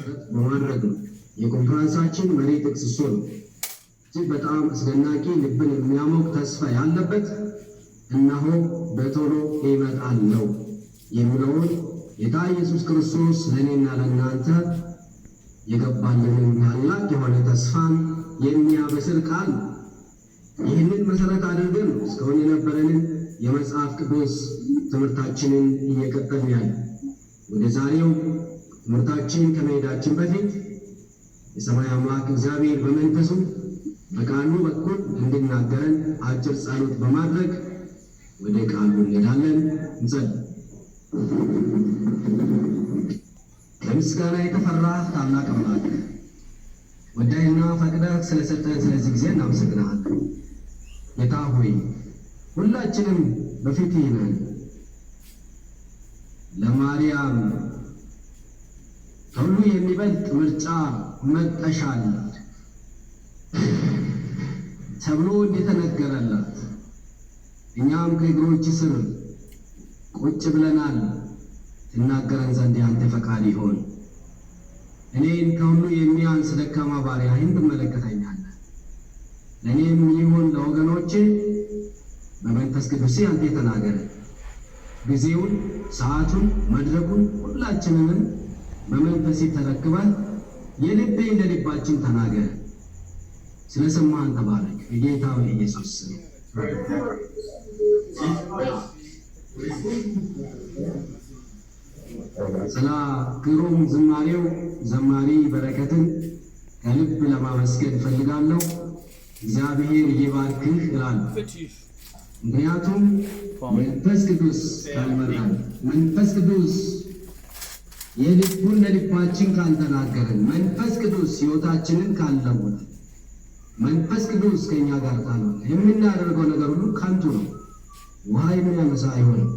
መሰረት በማድረግ ነው። የኮንፈረንሳችን መሪ ጥቅስ እሱ ነው። እጅግ በጣም አስደናቂ ልብን የሚያሞቅ ተስፋ ያለበት እነሆ በቶሎ እመጣለሁ የሚለውን ጌታ ኢየሱስ ክርስቶስ ለእኔና ለእናንተ የገባልንን ታላቅ የሆነ ተስፋን የሚያበስር ቃል ነው። ይህንን መሰረት አድርገን ነው እስካሁን የነበረንን የመጽሐፍ ቅዱስ ትምህርታችንን እየቀጠልን ያለ። ወደ ዛሬው ትምህርታችን ከመሄዳችን በፊት የሰማይ አምላክ እግዚአብሔር በመንፈሱ በቃሉ በኩል እንዲናገረን አጭር ጸሎት በማድረግ ወደ ቃሉ እንሄዳለን። እንጸልይ። በምስጋና የተፈራህ ታላቅ አምላክ ወዳይና ፈቅደህ ስለሰጠን ስለዚህ ጊዜ እናመሰግናለን። ጌታ ሆይ ሁላችንም በፊትህ ነን። ለማርያም ከሁሉ የሚበልጥ ምርጫ መርጠሻል ተብሎ እንደተነገረላት እኛም ከእግሮች ስር ቁጭ ብለናል። ትናገረን ዘንድ ያንተ ፈቃድ ይሆን። እኔን ከሁሉ የሚያንስ ደካማ ባሪያህን ትመለከተኛለህ። ለእኔም ይሁን ለወገኖቼ በመንፈስ ቅዱስ አንተ ተናገረ። ጊዜውን፣ ሰዓቱን፣ መድረኩን ሁላችንንም በመንፈስ ተረክበህ የልቤን ለልባችን ተናገረ። ስለሰማህን ተባረክ። በጌታ በኢየሱስ ስም። ስለ ግሩም ዝማሬው ዘማሪ በረከትን ከልብ ለማመስገን እፈልጋለሁ። እግዚአብሔር ይባርክህ እላለሁ። ምክንያቱም መንፈስ ቅዱስ ካልመራን፣ መንፈስ ቅዱስ የልቡን ለልባችን ካልተናገረን፣ መንፈስ ቅዱስ ሕይወታችንን ካልለወጠ፣ መንፈስ ቅዱስ ከእኛ ጋር ካልሆነ የምናደርገው ነገር ሁሉ ከንቱ ነው፣ ውሃ የሚያነሳ አይሆንም።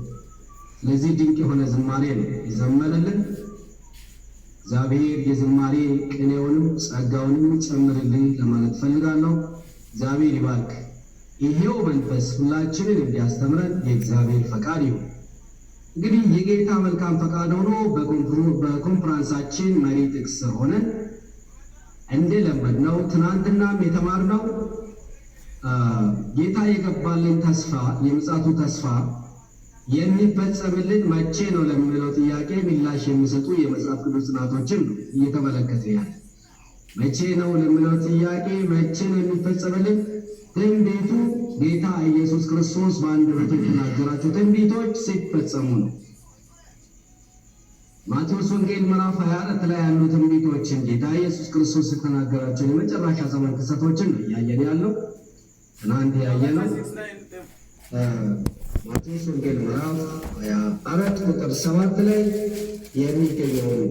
ስለዚህ ድንቅ የሆነ ዝማሬ ነው የዘመረልን። እግዚአብሔር የዝማሬ ቅኔውንም ጸጋውንም ጨምርልን ለማለት ፈልጋለሁ። እግዚአብሔር ይባርክ። ይሄው መንፈስ ሁላችንን እንዲያስተምረን የእግዚአብሔር ፈቃድ ይሁን። እንግዲህ የጌታ መልካም ፈቃድ ሆኖ በኮንፈረንሳችን መሪ ጥቅስ ስር ሆነን እንደለመድነው ትናንትናም የተማርነው ጌታ የገባልን ተስፋ የምጽአቱ ተስፋ የሚፈጸምልን መቼ ነው ለሚለው ጥያቄ ምላሽ የሚሰጡ የመጽሐፍ ቅዱስ ጥናቶችን ነው እየተመለከትን ያለ። መቼ ነው ለሚለው ጥያቄ መቼ ነው የሚፈጸምልን? ትንቢቱ ጌታ ኢየሱስ ክርስቶስ በአንደበቱ የተናገራቸው ትንቢቶች ሲፈጸሙ ነው። ማቴዎስ ወንጌል ምዕራፍ 24 ላይ ያሉ ትንቢቶችን ጌታ ኢየሱስ ክርስቶስ የተናገራቸውን የመጨረሻ ዘመን ክስተቶችን ነው እያየን ያለው። ትናንት ያየነው ማቴዎስ ወንጌል ምዕራፍ 24 ቁጥር 7 ላይ የሚገኘውን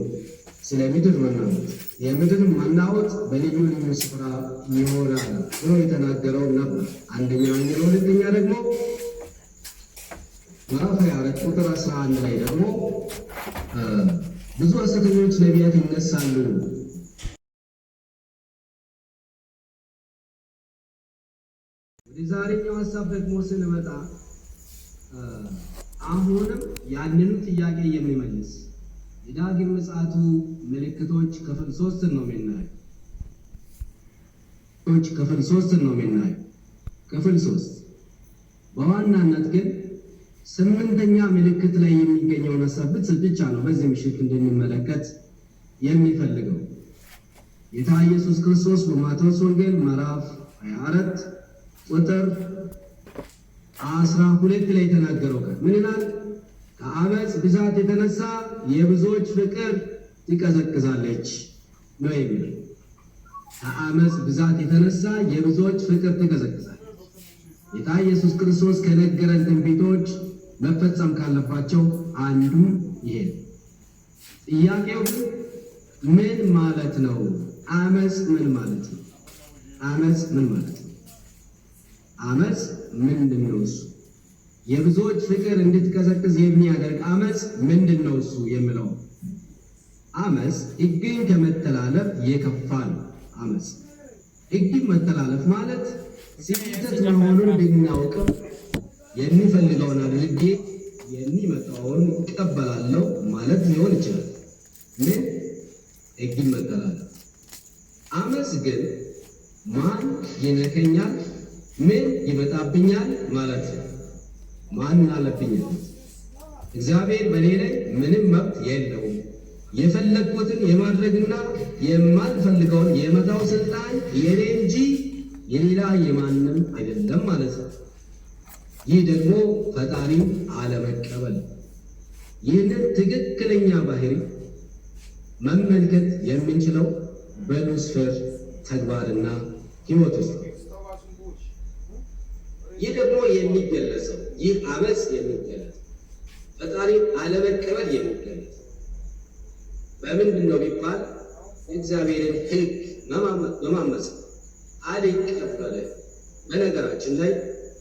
ስለ ምድር መናወጥ፣ የምድር መናወጥ በልዩ ልዩ ስፍራ ይሆናል ብሎ የተናገረው ነበር። አንደኛው። ሁለተኛ ደግሞ ምዕራፍ 24 ቁጥር 11 ላይ ደግሞ ብዙ ሐሰተኞች ነቢያት ይነሳሉ። ወደ ዛሬኛው ሀሳብ ደግሞ ስንመጣ አሁንም ያንኑ ጥያቄ የሚመልስ የዳግም ምጽአቱ ምልክቶች ክፍል 3 ነው የምናየው። ክፍል 3 ነው የምናየው። ክፍል 3 በዋናነት ግን 8ኛ ምልክት ላይ የሚገኘውን ሀሳብ ብቻ ነው በዚህ ምሽት እንድንመለከት የሚፈልገው። ጌታ ኢየሱስ ክርስቶስ በማቴዎስ ወንጌል ምዕራፍ 24 ቁጥር 12 ላይ የተናገረው ቃል ምን ይላል? ከአመፅ ብዛት የተነሳ የብዙዎች ፍቅር ትቀዘቅዛለች ነው የሚለው። ከአመፅ ብዛት የተነሳ የብዙዎች ፍቅር ትቀዘቅዛለች። ጌታ ኢየሱስ ክርስቶስ ከነገረን ትንቢቶች መፈጸም ካለባቸው አንዱ ይሄ ነው። ጥያቄው ግን ምን ማለት ነው? አመፅ ምን ማለት ነው? አመፅ ምን ማለት ነው? አመፅ ምንድን ነው እሱ? የብዙዎች ፍቅር እንድትቀዘቅዝ የሚያደርግ አመፅ ምንድን ነው እሱ የሚለው። አመፅ ሕግን ከመተላለፍ የከፋ ነው። አመፅ ሕግን መተላለፍ ማለት ስህተት መሆኑን ብናውቅም የሚፈልገውን አድርጌ የሚመጣውን እቀበላለሁ ማለት ሊሆን ይችላል። ምን ሕግን መተላለፍ። አመፅ ግን ማን ይነከኛል፣ ምን ይመጣብኛል ማለት ነው። ማን አለብኝነት። እግዚአብሔር በእኔ ላይ ምንም መብት የለውም። የፈለግኩትን የማድረግና የማልፈልገውን የመተው ስልጣን የኔ እንጂ የሌላ የማንም አይደለም ማለት ነው። ይህ ደግሞ ፈጣሪን አለመቀበል። ይህንን ትክክለኛ ባህሪ መመልከት የምንችለው በሉሲፈር ተግባርና ሕይወት ውስጥ ነው። ይህ ደግሞ የሚገለጸው፣ ይህ አመፅ የሚገለጸው፣ ፈጣሪን አለመቀበል የሚገለጸው በምንድን ነው ቢባል የእግዚአብሔርን ሕግ በማመፅ፣ አልቀበልም። በነገራችን ላይ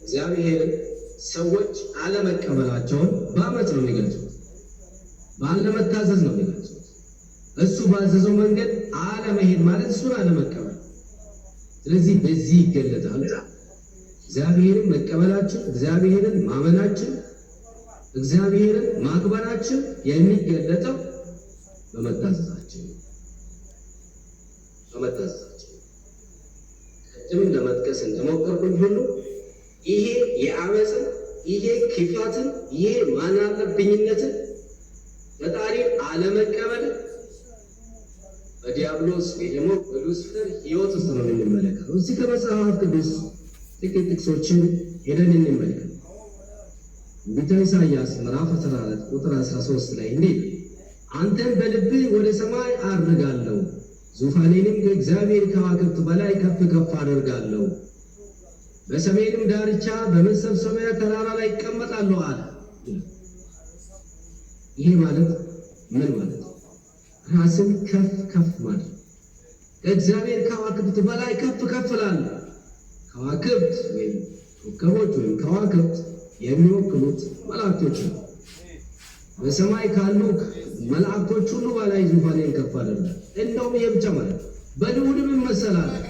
እግዚአብሔርን ሰዎች አለመቀበላቸውን በአመፅ ነው የሚገልጹት፣ ባለመታዘዝ ነው የሚገልጹት። እሱ ባዘዘው መንገድ አለመሄድ ማለት እሱን አለመቀበል። ስለዚህ በዚህ ይገለጣል። እግዚአብሔርን መቀበላችን፣ እግዚአብሔርን ማመናችን፣ እግዚአብሔርን ማክበራችን የሚገለጠው በመታዘዛችን፣ በመታዘዛችን። ቅድም ለመጥቀስ እንደሞከርኩኝ ሁሉ ይሄ የአመፅን፣ ይሄ ክፋትን፣ ይሄ ማናለብኝነትን፣ ፈጣሪን አለመቀበልን በዲያብሎስ ወይ ደግሞ በሉሲፈር ሕይወት ውስጥ ነው የምንመለከተው። እዚህ ከመጽሐፍ ቅዱስ ጥቂት ጥቅሶችን ሄደን እንመልከት። ትንቢተ ኢሳይያስ ምዕራፍ 14 ቁጥር 13 ላይ እንዲህ ይላል፣ አንተም በልብህ ወደ ሰማይ አርጋለሁ፣ ዙፋኔንም ከእግዚአብሔር ከዋክብት በላይ ከፍ ከፍ አደርጋለሁ፣ በሰሜንም ዳርቻ በመሰብሰቢያ ተራራ ላይ እቀመጣለሁ አለ። ይሄ ማለት ምን ማለት ነው? ራስን ከፍ ከፍ ማድረግ፣ ከእግዚአብሔር ከዋክብት በላይ ከፍ ከፍ እላለሁ። ከዋክብት ወይም ኮከቦች ወይም ከዋክብት የሚወክሉት መላእክቶች ነው። በሰማይ ካሉ መላእክቶች ሁሉ በላይ ዙፋኔን ከፍ አደርጋለሁ። እንደውም ይሄ ብቻ ማለት በልዑልም እመሰላለሁ።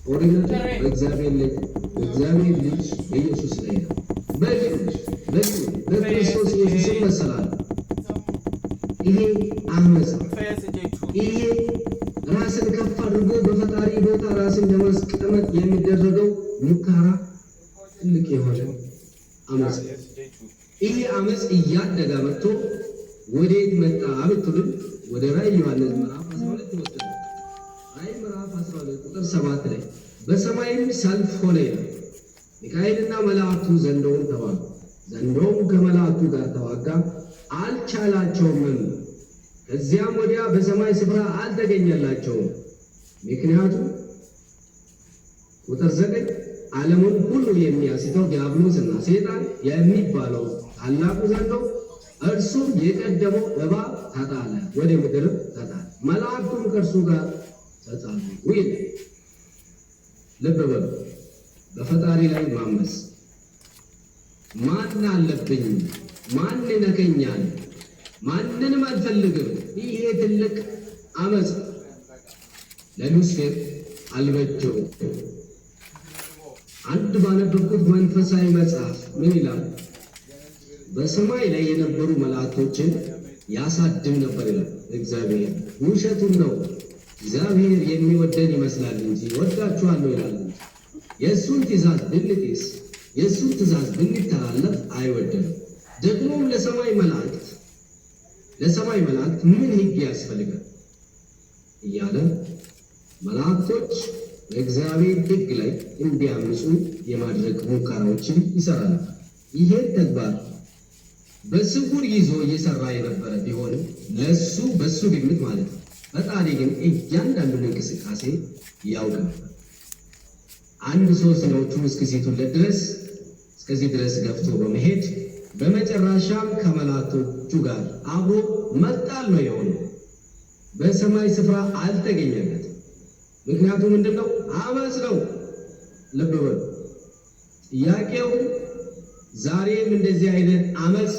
ጦርነቱ በእግዚአብሔር ልጅ በኢየሱስ ላይ ነው። በልዑል በክርስቶስ ኢየሱስ እመሰላለሁ። ይሄ አመፅ ነው። ይሄ ራስን ከፍ አድርጎ በፈጣሪ ቦታ ራስን ለማስቀመጥ የሚደረገው ሙከራ ትልቅ የሆነ አመፅ ነው። ይሄ አመፅ እያደገ መጥቶ ወዴት መጣ ብትሉም ወደ ራዕይ ዮሐንስ ምዕራፍ 12 ይወስዳል። ራዕይ ምዕራፍ 12 ቁጥር 7 ላይ በሰማይም ሰልፍ ሆነ ይላል። ሚካኤልና መላእክቱ ዘንዶውን ተዋጉ። ዘንዶውም ከመላእክቱ ጋር ተዋጋ፣ አልቻላቸውምም። ከዚያም ወዲያ በሰማይ ስፍራ አልተገኘላቸውም። ምክንያቱም ቁጥር 9 ዓለሙን ሁሉ የሚያስተው ዲያብሎስና ሰይጣን የሚባለው ታላቁ ዘንዶ እርሱም የቀደመው እባብ ተጣለ፣ ወደ ምድርም ተጣለ፣ መላእክቱም ከእርሱ ጋር ተጣሉ ይላል። ልብ በሉ፣ በፈጣሪ ላይ ማመፅ፣ ማን አለብኝ፣ ማን ይነከኛል፣ ማንንም አልፈልግም። ይሄ ትልቅ አመፅ ለሉሲፌር አልበጀውም። አንድ ባነበብኩት መንፈሳዊ መጽሐፍ ምን ይላል? በሰማይ ላይ የነበሩ መላእክቶችን ያሳድም ነበር ይላል እግዚአብሔር። ውሸቱን ነው። እግዚአብሔር የሚወደን ይመስላል እንጂ፣ ወዳችኋለሁ ይላል እንጂ የእሱን ትእዛዝ ብንጥስ፣ የእሱን ትእዛዝ ብንተላለፍ አይወደንም። ደግሞም ለሰማይ መላእክት ምን ሕግ ያስፈልጋል እያለ መላእክቶች በእግዚአብሔር ሕግ ላይ እንዲያምፁ የማድረግ ሙከራዎችን ይሰራል። ይሄን ተግባር በስውር ይዞ እየሰራ የነበረ ቢሆንም ለሱ በሱ ግምት ማለት ነው። ፈጣሪ ግን እያንዳንዱን እንቅስቃሴ ያውቅ ነበር። አንድ ሶስተኛዎቹ እስኪስቱለት ድረስ እስከዚህ ድረስ ገፍቶ በመሄድ በመጨረሻም ከመላእክቶቹ ጋር አብሮ መጣል ነው የሆነው። በሰማይ ስፍራ አልተገኘለትም። ምክንያቱ ምንድን ነው? አመፅ ነው። ልብ በሉ። ጥያቄው ዛሬም እንደዚህ አይነት አመፅ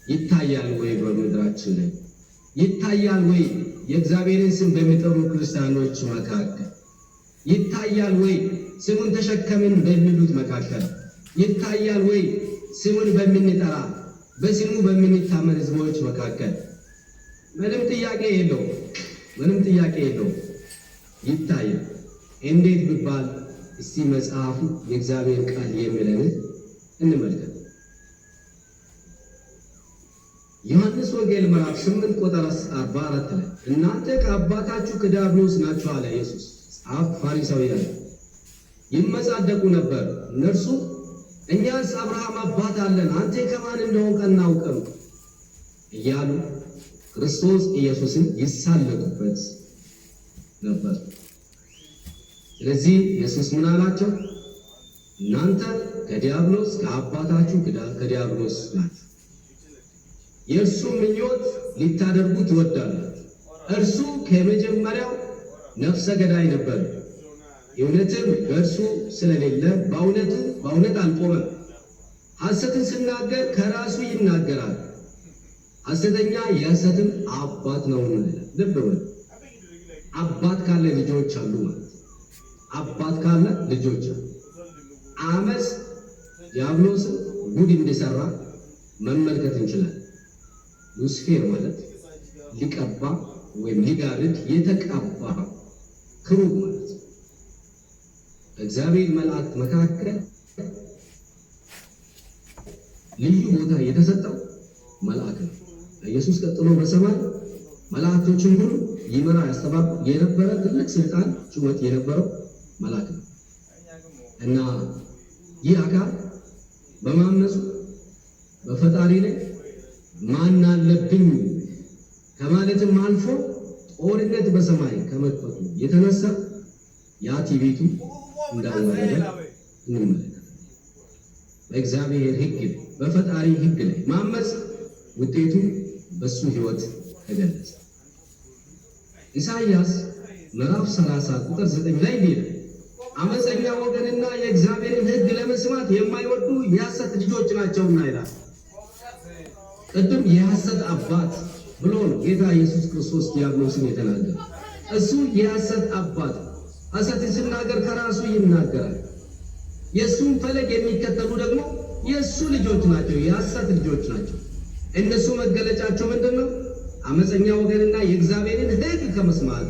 ይታያል ወይ? በምድራችን ላይ ይታያል ወይ? የእግዚአብሔርን ስም በሚጠሩ ክርስቲያኖች መካከል ይታያል ወይ? ስሙን ተሸከምን በሚሉት መካከል ይታያል ወይ? ስሙን በምንጠራ፣ በስሙ በምንታመን ህዝቦች መካከል ምንም ጥያቄ የለውም። ምንም ጥያቄ የለውም። ይታያል። እንዴት ቢባል እስቲ መጽሐፉ የእግዚአብሔር ቃል የሚለን እንመልከት። ዮሐንስ ወንጌል ምዕራፍ 8 ቁጥር 44 ላይ እናንተ ከአባታችሁ ከዲያብሎስ ናችሁ አለ ኢየሱስ። ጸሐፍት ፈሪሳውያን ይመጻደቁ ነበር። እነርሱ እኛስ አብርሃም አባት አለን፣ አንተ ከማን እንደሆንክ አናውቅም እያሉ ክርስቶስ ኢየሱስን ይሳለቁበት ነበር። ስለዚህ ኢየሱስ ምን አላቸው? እናንተ ከዲያብሎስ ከአባታችሁ ከዲያብሎስ ናችሁ፣ የእርሱ ምኞት ሊታደርጉ ትወዳላችሁ። እርሱ ከመጀመሪያው ነፍሰ ገዳይ ነበር፣ እውነትም በእርሱ ስለሌለ በእውነቱ በእውነት አልቆመም። ሐሰትን ሲናገር ከራሱ ይናገራል፣ ሐሰተኛ የሐሰትም አባት ነውና ይላል። ልብ በሉ፣ አባት ካለ ልጆች አሉ ማለት ነው። አባት ካለ ልጆች አሉ። አመፅ ዲያብሎስን ጉድ እንደሰራ መመልከት እንችላለን። ሉሲፌር ማለት ሊቀባ ወይም ሊጋርድ የተቀባ ክሩብ ማለት ነው። በእግዚአብሔር መላእክት መካከል ልዩ ቦታ የተሰጠው መልአክ ነው። ኢየሱስ ቀጥሎ በሰማይ መላእክቶችን ሁሉ ይመራ ያስተባብር የነበረ ትልቅ ስልጣን ሹመት የነበረው መልአክ ነው እና ይህ አካል በማመፁ በፈጣሪ ላይ ማን አለብኝ ከማለትም አልፎ ጦርነት በሰማይ ከመክፈቱ የተነሳ ያ ትዕቢቱ እንዳወረደ እንመለከታለን። በእግዚአብሔር ሕግ ላይ በፈጣሪ ሕግ ላይ ማመፅ ውጤቱ በሱ ሕይወት ተገለጸ። ኢሳይያስ ምዕራፍ 30 ቁጥር 9 ላይ ይላል፣ አመፀኛ ወገንና የእግዚአብሔርን ሕግ ለመስማት የማይወዱ የሐሰት ልጆች ናቸውና ይላል። ቅድም የሐሰት አባት ብሎ ነው ጌታ ኢየሱስ ክርስቶስ ዲያብሎስን የተናገረው። እሱ የሐሰት አባት፣ ሐሰትን ሲናገር ከራሱ ይናገራል። የእሱን ፈለግ የሚከተሉ ደግሞ የእሱ ልጆች ናቸው፣ የሐሰት ልጆች ናቸው። እነሱ መገለጫቸው ምንድን ነው? አመፀኛ ወገንና የእግዚአብሔርን ሕግ ከመስማት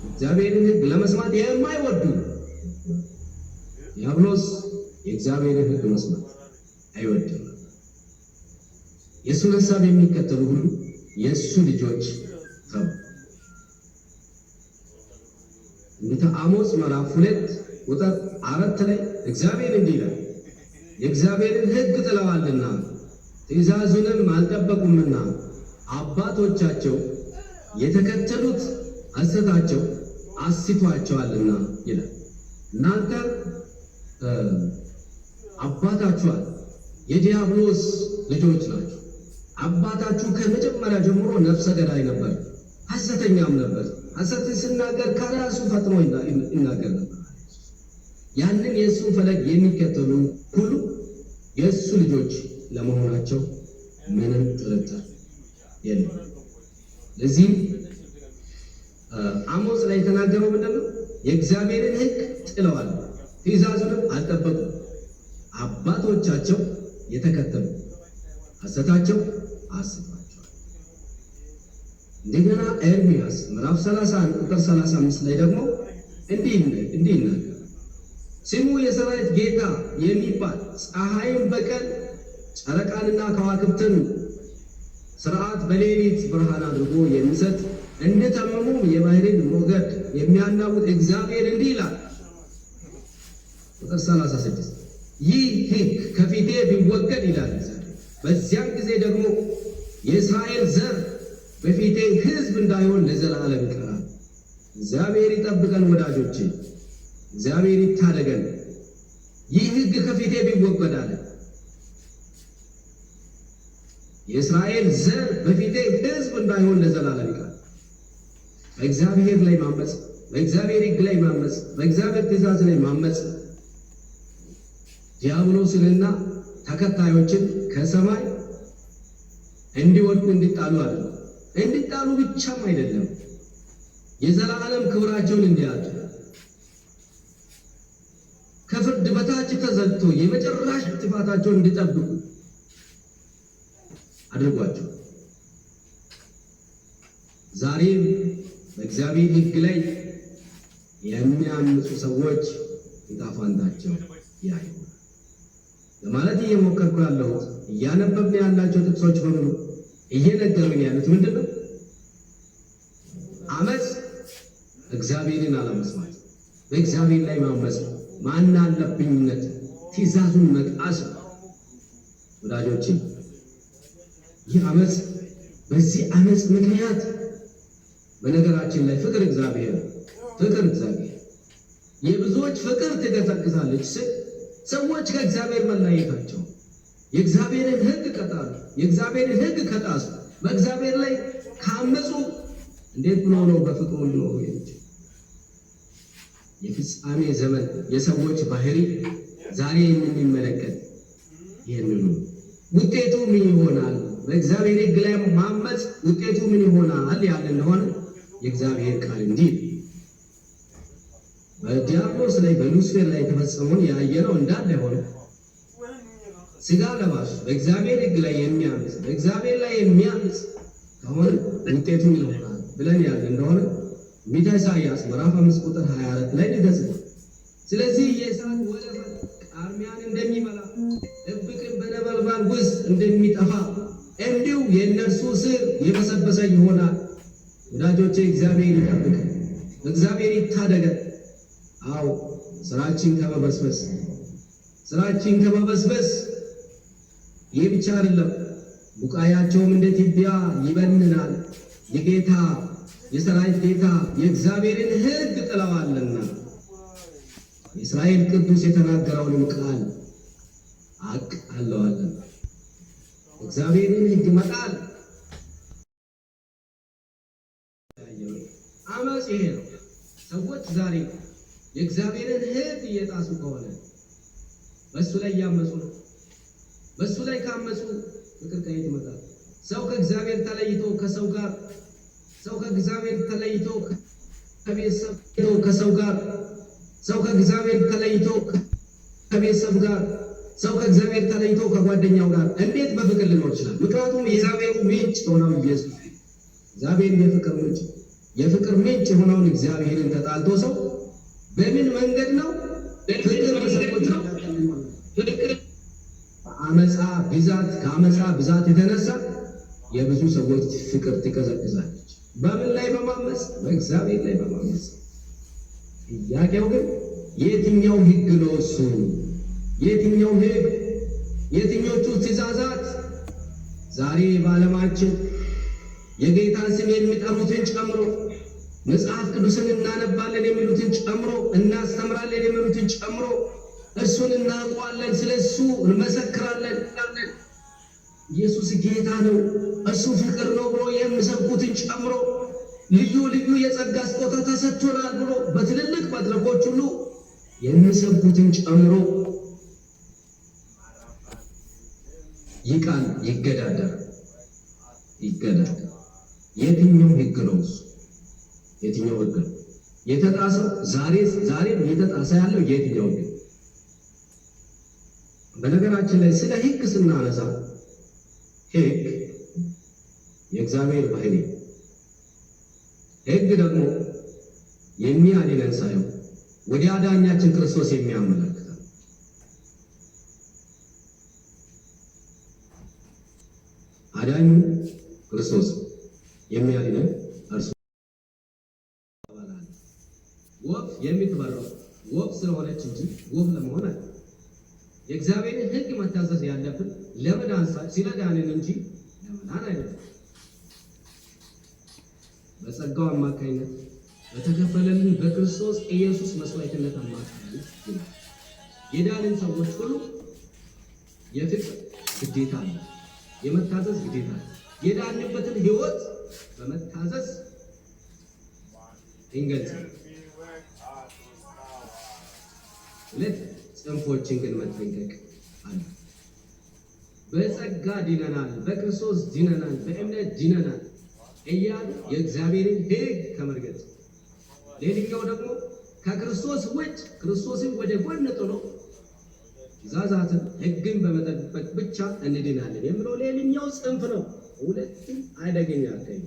እግዚአብሔርን ሕግ ለመስማት የማይወዱ። ዲያብሎስ የእግዚአብሔርን ሕግ መስማት አይወድም። የእሱን ሀሳብ የሚከተሉ ሁሉ የእሱ ልጆች ተባሉ። ትንቢተ አሞጽ ምዕራፍ 2 ቁጥር 4 ላይ እግዚአብሔር እንዲህ ይላል፣ የእግዚአብሔርን ሕግ ጥለዋልና ትእዛዙንም አልጠበቁምና አባቶቻቸው የተከተሉት ሐሰታቸው አስቷቸዋልና ይላል። እናንተ አባታችኋል የዲያብሎስ ልጆች ናቸው። አባታችሁ ከመጀመሪያ ጀምሮ ነፍሰ ገዳይ ነበር፣ ሐሰተኛም ነበር። ሐሰትን ሲናገር ከራሱ ፈጥኖ ይናገር ነበር። ያንን የእሱን ፈለግ የሚከተሉ ሁሉ የእሱ ልጆች ለመሆናቸው ምንም ጥርጥር የለም። ለዚህም አሞጽ ላይ የተናገረው ምንድን ነው? የእግዚአብሔርን ሕግ ጥለዋል፣ ትእዛዙንም አልጠበቁም፣ አባቶቻቸው የተከተሉ ሐሰታቸው አስቷቸዋል። እንደገና ኤርምያስ ምዕራፍ 31 ቁጥር 35 ላይ ደግሞ እንዲህ ይናገራል። ስሙ የሰራዊት ጌታ የሚባል ፀሐይን በቀን ጨረቃንና ከዋክብትን ስርዓት በሌሊት ብርሃን አድርጎ የሚሰጥ እንደ ተመሙም የባሕርን ሞገድ የሚያናውጥ እግዚአብሔር እንዲህ ይላል። ቁጥር 36 ይህ ሕግ ከፊቴ ቢወገድ ይላል እግዚአብሔር፣ በዚያን ጊዜ ደግሞ የእስራኤል ዘር በፊቴ ሕዝብ እንዳይሆን ለዘላለም ይቀራል። እግዚአብሔር ይጠብቀን ወዳጆቼ፣ እግዚአብሔር ይታደገን። ይህ ሕግ ከፊቴ ቢወገድ አለ የእስራኤል ዘር በፊቴ ሕዝብ እንዳይሆን ለዘላለም ይቀራል። በእግዚአብሔር ላይ ማመፅ፣ በእግዚአብሔር ሕግ ላይ ማመፅ፣ በእግዚአብሔር ትእዛዝ ላይ ማመፅ ዲያብሎስንና ተከታዮችን ከሰማይ እንዲወድቁ እንዲጣሉ አድርጎ እንዲጣሉ ብቻም አይደለም የዘላለም ክብራቸውን እንዲያጡ ከፍርድ በታች ተዘግቶ የመጨረሻ ጥፋታቸውን እንዲጠብቁ አድርጓቸው። ዛሬም በእግዚአብሔር ሕግ ላይ የሚያምፁ ሰዎች ዕጣ ፈንታቸው ያ ይሆናል። ለማለት እየሞከርኩ ያለሁት እያነበብን ያላቸው ጥቅሶች በሙሉ እየነገሩን ያሉት ምንድን ነው? አመፅ እግዚአብሔርን አለመስማት፣ በእግዚአብሔር ላይ ማመፅ፣ ማን አለብኝነት፣ ትእዛዙን መጣስ ነው። ወዳጆቼ ይህ አመፅ፣ በዚህ አመፅ ምክንያት በነገራችን ላይ ፍቅር እግዚአብሔር ፍቅር እግዚአብሔር የብዙዎች ፍቅር ትቀዘቅዛለች ስል ሰዎች ከእግዚአብሔር መለየታቸው፣ የእግዚአብሔርን ሕግ ከጣሉ፣ የእግዚአብሔርን ሕግ ከጣሱ፣ በእግዚአብሔር ላይ ካመፁ እንዴት ብሎ ነው በፍቅሩ ሊኖሩ የሚችል? የፍጻሜ ዘመን የሰዎች ባህሪ ዛሬ የምንመለከት ይህንኑ ውጤቱ ምን ይሆናል? በእግዚአብሔር ሕግ ላይ ማመፅ ውጤቱ ምን ይሆናል ያለ እንደሆነ የእግዚአብሔር ቃል እንዲህ በዲያብሎስ ላይ በሉሲፌር ላይ የተፈጸመውን ያየነው እንዳለ ሆኖ ስጋ ለባሽ በእግዚአብሔር ሕግ ላይ የሚያምፅ፣ በእግዚአብሔር ላይ የሚያምፅ ከሆነ ውጤቱ ምን ይሆናል ብለን ያለ እንደሆነ ትንቢተ ኢሳይያስ ምዕራፍ 5 ቁጥር 24 ላይ ተጽፏል። ስለዚህ የእሳት ወለፈን ቃርሚያን እንደሚበላ፣ እብቅን በነበልባል ውስጥ እንደሚጠፋ እንዲሁ የእነርሱ ስር የበሰበሰ ይሆናል። ወዳጆቼ እግዚአብሔር ይጠብቀን፣ እግዚአብሔር ይታደገን። አዎ ስራችን ከመበስበስ፣ ስራችን ከመበስበስ። ይህ ብቻ አይደለም፣ ቡቃያቸውም እንደ ትቢያ ይበንናል። የጌታ የሰራዊት ጌታ የእግዚአብሔርን ሕግ ጥለዋልና የእስራኤል ቅዱስ የተናገረውንም ቃል አቃለዋልና። እግዚአብሔርን ሕግ መጣል አመፅ ይሄ ነው። ሰዎች ዛሬ የእግዚአብሔርን ሕግ እየጣሱ ከሆነ በእሱ ላይ እያመፁ ነው። በእሱ ላይ ካመፁ ፍቅር ከየት ይመጣል? ሰው ከእግዚአብሔር ተለይቶ ከሰው ጋር፣ ሰው ከእግዚአብሔር ተለይቶ ከቤተሰብ ከሰው ጋር፣ ሰው ከእግዚአብሔር ተለይቶ ከቤተሰብ ጋር፣ ሰው ከእግዚአብሔር ተለይቶ ከጓደኛው ጋር እንዴት በፍቅር ሊኖር ይችላል? ምክንያቱም የእግዚአብሔር ምንጭ የሆነው ኢየሱስ፣ እግዚአብሔር የፍቅር ምንጭ፣ የፍቅር ምንጭ የሆነውን እግዚአብሔርን ተጣልቶ ሰው በምን መንገድ ነው ፍቅር በሰዎች ፍቅር? በአመፃ ብዛት፣ ከአመፃ ብዛት የተነሳ የብዙ ሰዎች ፍቅር ትቀዘቅዛለች። በምን ላይ በማመፅ? በእግዚአብሔር ላይ በማመፅ። ጥያቄው ግን የትኛው ሕግ ነው እሱ? የትኛው ሕግ? የትኞቹ ትእዛዛት? ዛሬ በዓለማችን የጌታን ስም የሚጠሩትን ጨምሮ፣ መጽሐፍ ቅዱስን እናነባለን የሚሉትን ጨምሮ፣ እናስተምራለን የሚሉትን ጨምሮ፣ እርሱን እናውቀዋለን፣ ስለ እሱ እንመሰክራለን፣ ኢየሱስ ጌታ ነው፣ እሱ ፍቅር ነው ብሎ የሚሰብኩትን ጨምሮ፣ ልዩ ልዩ የጸጋ ስጦታ ተሰጥቶናል ብሎ በትልልቅ መድረኮች ሁሉ የሚሰብኩትን ጨምሮ ይህ ቃል ይገዳደራል፣ ይገዳደራል። የትኛው ሕግ ነው እሱ? የትኛው ሕግ ነው የተጣሰው? ዛሬ ዛሬም እየተጣሰ ያለው የትኛው ሕግ? በነገራችን ላይ ስለ ሕግ ስናነሳ ሕግ የእግዚአብሔር ባህሪ፣ ሕግ ደግሞ የሚያድነን ሳይሆን ወደ አዳኛችን ክርስቶስ የሚያመለክተን፣ አዳኙ ክርስቶስ የሚያድነን እርሱ። ወፍ የምትበረው ወፍ ስለሆነች እንጂ ወፍ ለመሆን አለ። የእግዚአብሔርን ሕግ መታዘዝ ያለብን ለመዳን ስለዳንን እንጂ ለመዳን አይደለም። በጸጋው አማካኝነት በተከፈለልን በክርስቶስ ኢየሱስ መስዋዕትነት አማካኝነት ይላል። የዳንን ሰዎች ሁሉ የፍቅር ግዴታ አለ፣ የመታዘዝ ግዴታ አለ። የዳንበትን ሕይወት በመታዘዝ እንገልጽ። ሁለት ጽንፎችን ግን መጠንቀቅ አለ። በጸጋ ድነናል፣ በክርስቶስ ድነናል፣ በእምነት ድነናል እያሉ የእግዚአብሔርን ሕግ ከመርገጥ፣ ሌላኛው ደግሞ ከክርስቶስ ውጭ ክርስቶስን ወደ ጎን ጥሎ ትእዛዛትን ሕግን በመጠበቅ ብቻ እንድናለን የሚለው ሌላኛው ጽንፍ ነው። ሁለቱም አደገኛ አካሄድ።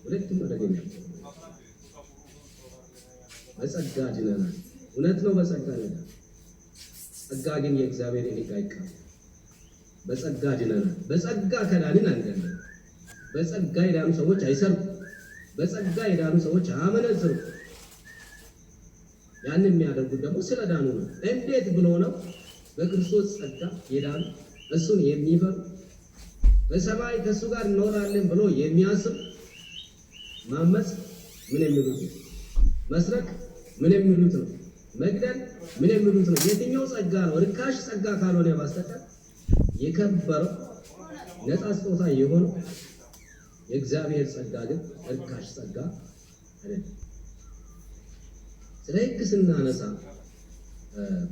ሁለቱም አደገኛ። በጸጋ ድነናል። እውነት ነው፣ በጸጋ ድነናል። ጸጋ ግን የእግዚአብሔርን ሕግ አይቃወምም። በጸጋ ድነናል። በጸጋ ከዳንን አንገድልም። በጸጋ የዳኑ ሰዎች አይሰርቁም። በጸጋ የዳኑ ሰዎች አያመነዝሩም። ያን የሚያደርጉት ደግሞ ስለዳኑ ነው። እንዴት ብሎ ነው? በክርስቶስ ጸጋ የዳኑ፣ እሱን የሚፈሩ፣ በሰማይ ከእሱ ጋር እንኖራለን ብሎ የሚያስብ ማመፅ ምን የሚሉት ነው? መስረቅ ምን የሚሉት ነው? መግደል ምን የሚሉት ነው? የትኛው ጸጋ ነው? ርካሽ ጸጋ ካልሆነ በስተቀር የከበረው ነፃ ስጦታ የሆነው የእግዚአብሔር ጸጋ ግን ርካሽ ጸጋ አይደለም። ስለ ሕግ ስናነሳ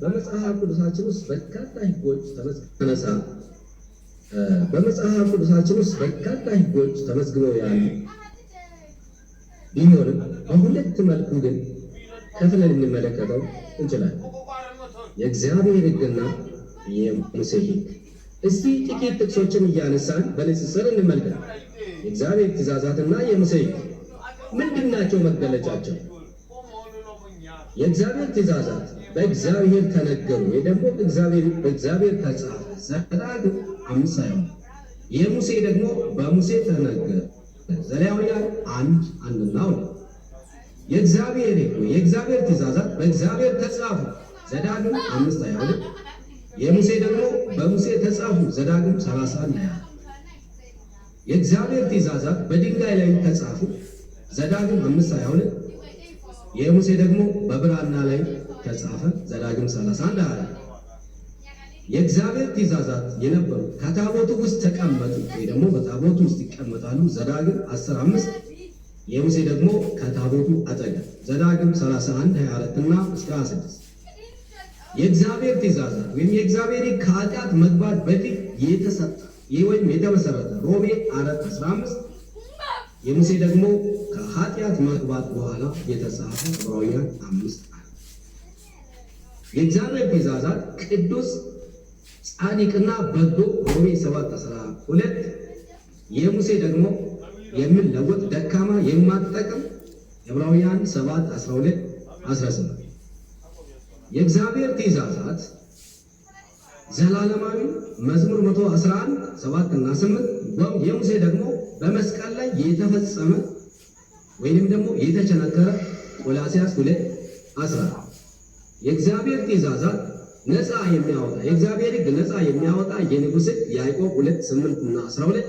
በመጽሐፍ ቅዱሳችን ውስጥ በርካታ ሕጎች ተነሳ በመጽሐፍ ቅዱሳችን ውስጥ በርካታ ሕጎች ተመዝግበው ያሉ ቢሆንም በሁለት መልኩ ግን ከፍለን ልንመለከተው እንችላለን። የእግዚአብሔር ሕግና የሙሴ ሕግ። እስቲ ጥቂት ጥቅሶችን እያነሳን በንጽጽር እንመልከት። የእግዚአብሔር ትእዛዛትና የሙሴ ሕግ ምንድን ናቸው መገለጫቸው? የእግዚአብሔር ትእዛዛት በእግዚአብሔር ተነገሩ ወይ ደግሞ በእግዚአብሔር ተጻፈ፣ ዘዳግም 5:20። የሙሴ ደግሞ በሙሴ ተነገረ፣ ዘሌዋውያን 1:1 እና 2። የእግዚአብሔር ሕግ ወይ የእግዚአብሔር ትእዛዛት በእግዚአብሔር ተጻፉ፣ ዘዳግም 5:22። የሙሴ ደግሞ በሙሴ ተጻፉ፣ ዘዳግም 31:20። የእግዚአብሔር ትእዛዛት በድንጋይ ላይ ተጻፉ፣ ዘዳግም 5:22። የሙሴ ደግሞ በብራና ላይ ተጻፈ፣ ዘዳግም 31:20። የእግዚአብሔር ትእዛዛት የነበሩ ከታቦቱ ውስጥ ተቀመጡ ወይ ደግሞ በታቦቱ ውስጥ ይቀመጣሉ፣ ዘዳግም 10:5። የሙሴ ደግሞ ከታቦቱ አጠገብ፣ ዘዳግም 31:24 እና እስከ 26። የእግዚአብሔር ትእዛዛት ወይም የእግዚአብሔር ሕግ ከኃጢአት መግባት በፊት የተሰጠ ወይም የተመሰረተ፣ ሮሜ 4:15። የሙሴ ደግሞ ከኃጢአት መግባት በኋላ የተጻፈ፣ ዕብራውያን 5:1። የእግዚአብሔር ትእዛዛት ቅዱስ፣ ጻድቅና በጎ፣ ሮሜ 7:12። የሙሴ ደግሞ የሚለወጥ፣ ደካማ፣ የማትጠቅም፣ ዕብራውያን 7:12 18። የእግዚአብሔር ትእዛዛት ዘላለማዊ፣ መዝሙር 111 7 እና 8። የሙሴ ደግሞ በመስቀል ላይ የተፈጸመ ወይንም ደግሞ የተቸነከረ፣ ቆላስይስ 2 14። የእግዚአብሔር ትእዛዛት ነፃ የሚያወጣ፣ የእግዚአብሔር ሕግ ነፃ የሚያወጣ የንጉሥ ሕግ፣ ያዕቆብ 2 8 እና 12።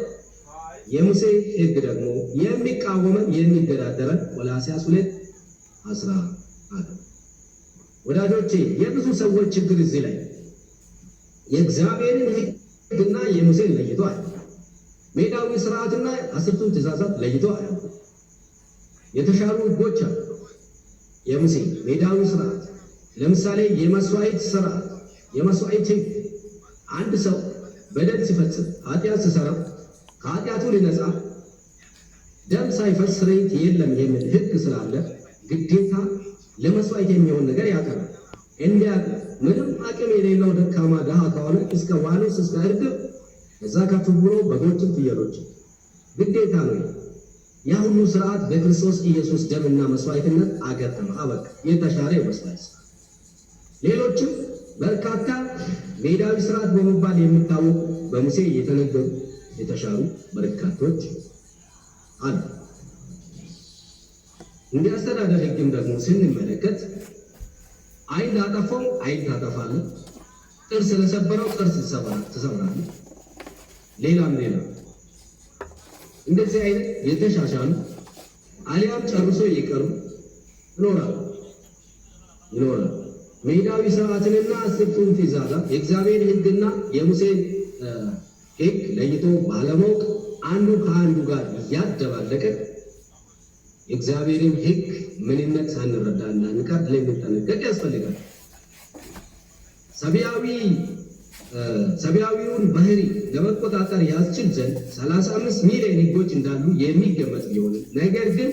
የሙሴ ሕግ ደግሞ የሚቃወመን፣ የሚገዳደረን፣ ቆላስይስ 2 14። ወዳጆቼ፣ የብዙ ሰዎች ችግር እዚህ ላይ የእግዚአብሔርን ሕግና የሙሴን ለይቶ አያውቅም። ሜዳዊ ስርዓትና አስርቱን ትእዛዛት ለይቶ አያውቅም። የተሻሩ ሕጎች አሉ። የሙሴ ሜዳዊ ስርዓት ለምሳሌ የመስዋዕት ስርዓት፣ የመስዋዕት ሕግ፣ አንድ ሰው በደል ሲፈጽም፣ ኃጢአት ሲሰራ ከኃጢአቱ ሊነጻ ደም ሳይፈስ ስርየት የለም የሚል ሕግ ስላለ ግዴታ ለመስዋዕት የሚሆን ነገር ያቀርባል። እንዲያውቅ ምንም አቅም የሌለው ደካማ ድሃ ከሆነ እስከ ዋኖስ፣ እስከ እርግብ፣ ከዛ ከፍ ብሎ በጎችን፣ ፍየሎችን ግዴታ ነው። ያ ሁሉ ስርዓት በክርስቶስ ኢየሱስ ደምና መስዋዕትነት አገጠመ፣ አበቃ። የተሻረ የመስዋዕት ስርዓት። ሌሎችም በርካታ ሜዳዊ ስርዓት በመባል የሚታወቁ በሙሴ የተነገሩ የተሻሩ በርካቶች አሉ። እንደ አስተዳደር ሕግም ደግሞ ስንመለከት ዓይን ላጠፋው ዓይን ታጠፋለህ፣ ጥርስ ለሰበረው ጥርስ ትሰብራለህ። ሌላም ሌላም እንደዚህ አይነት የተሻሻሉ አሊያም ጨርሶ የቀሩ ይኖራሉ ይኖራሉ። ሜዳዊ ስርዓትንና አስርቱን ትእዛዛት፣ የእግዚአብሔር ሕግና የሙሴን ሕግ ለይቶ ባለማወቅ አንዱ ከአንዱ ጋር እያደባለቀ የእግዚአብሔርን ሕግ ምንነት ሳንረዳ እንዳንቀር ልንጠነቀቅ ያስፈልጋል። ሰብአዊውን ባህሪ ለመቆጣጠር ያስችል ዘንድ 35 ሚሊዮን ሕጎች እንዳሉ የሚገመት ቢሆንም ነገር ግን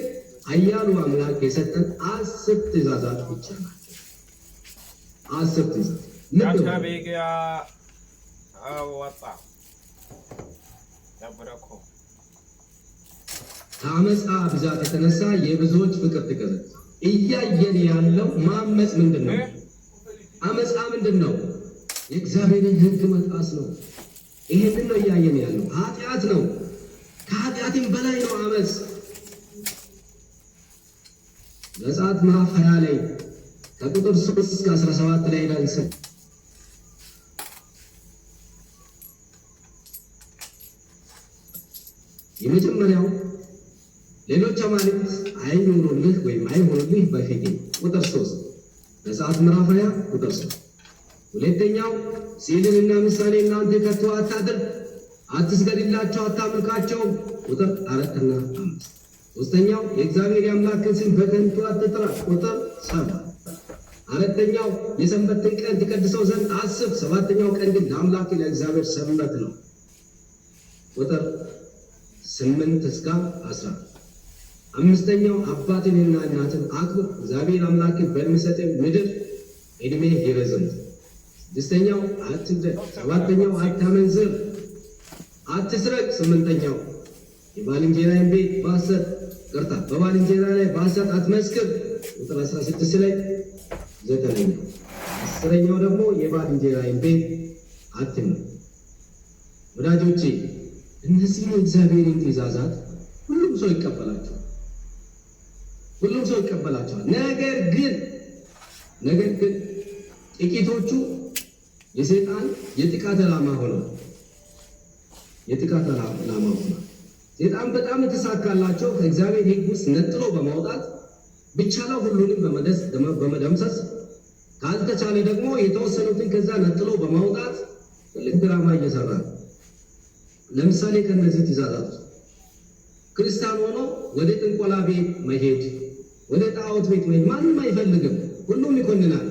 ኃያሉ አምላክ የሰጠን 10 ትእዛዛት ብቻ ናቸው። 10 ትእዛዛት። ልብ በሉ። Kabiga ወጣ ነበረ እኮ። ከአመፃ ብዛት የተነሳ የብዙዎች ፍቅር ትቀዘቅዝ። እያየን ያለው ማመፅ ምንድን ነው? አመፃ ምንድን ነው? የእግዚአብሔርን ሕግ መጣስ ነው። ይሄንን ነው እያየን ያለው። ኃጢአት ነው። ከኃጢአትም በላይ ነው አመፅ። ዘጸአት ምዕራፍ 20 ላይ ከቁጥር 3 እስከ 17 ላይ ሄደን የመጀመሪያው ሌሎች አማልክት አይኑሩልህ ወይም አይሆኑልህ በፊቴ፣ ቁጥር 3፣ ዘጸአት ምዕራፍ 20 ቁጥር 3። ሁለተኛው ስዕልንና ምሳሌ እናንተ ከቶ አታድርግ፣ አትስገድላቸው፣ አታምልካቸው፣ ቁጥር 4 እና 5። ሶስተኛው የእግዚአብሔር የአምላክን ስም በከንቱ አትጥራ፣ ቁጥር 7። አራተኛው የሰንበትን ቀን ትቀድሰው ዘንድ አስብ፣ ሰባተኛው ቀን ግን ለአምላክ ለእግዚአብሔር ሰንበት ነው፣ ቁጥር 8 እስከ 10። አምስተኛው አባትንና እናትን አክብር፣ እግዚአብሔር አምላክን በሚሰጥህ ምድር ዕድሜ ይረዝም። ስድስተኛው አትግደል። ሰባተኛው አታመንዝር፣ አትስረቅ። ስምንተኛው የባልንጀራህን ቤት በሐሰት፣ ይቅርታ፣ በባልንጀራ ላይ በሐሰት አትመስክር፣ ቁጥር 16 ላይ። ዘጠነኛው፣ 10ኛው ደግሞ የባልንጀራህን ቤት አትመኝ። ወዳጆቼ፣ እነዚህን የእግዚአብሔርን ትእዛዛት ሁሉም ሰው ይቀበላቸዋል። ሁሉም ሰው ይቀበላቸዋል። ነገር ግን ጥቂቶቹ የሰይጣን የጥቃት ዓላማ ሆነዋል። የጥቃት ዓላማ ሆነዋል። ሰይጣን በጣም የተሳካላቸው ከእግዚአብሔር ሕግ ውስጥ ነጥሎ በማውጣት፣ ቢቻለው ሁሉንም በመደምሰስ፣ ካልተቻለ ደግሞ የተወሰኑትን ከዛ ነጥሎ በማውጣት ትልቅ ድራማ እየሰራ ነው። ለምሳሌ ከእነዚህ ትእዛዛት ውስጥ ክርስቲያን ሆኖ ወደ ጥንቆላ ቤት መሄድ፣ ወደ ጣዖት ቤት መሄድ ማንም አይፈልግም። ሁሉም ይኮንናል።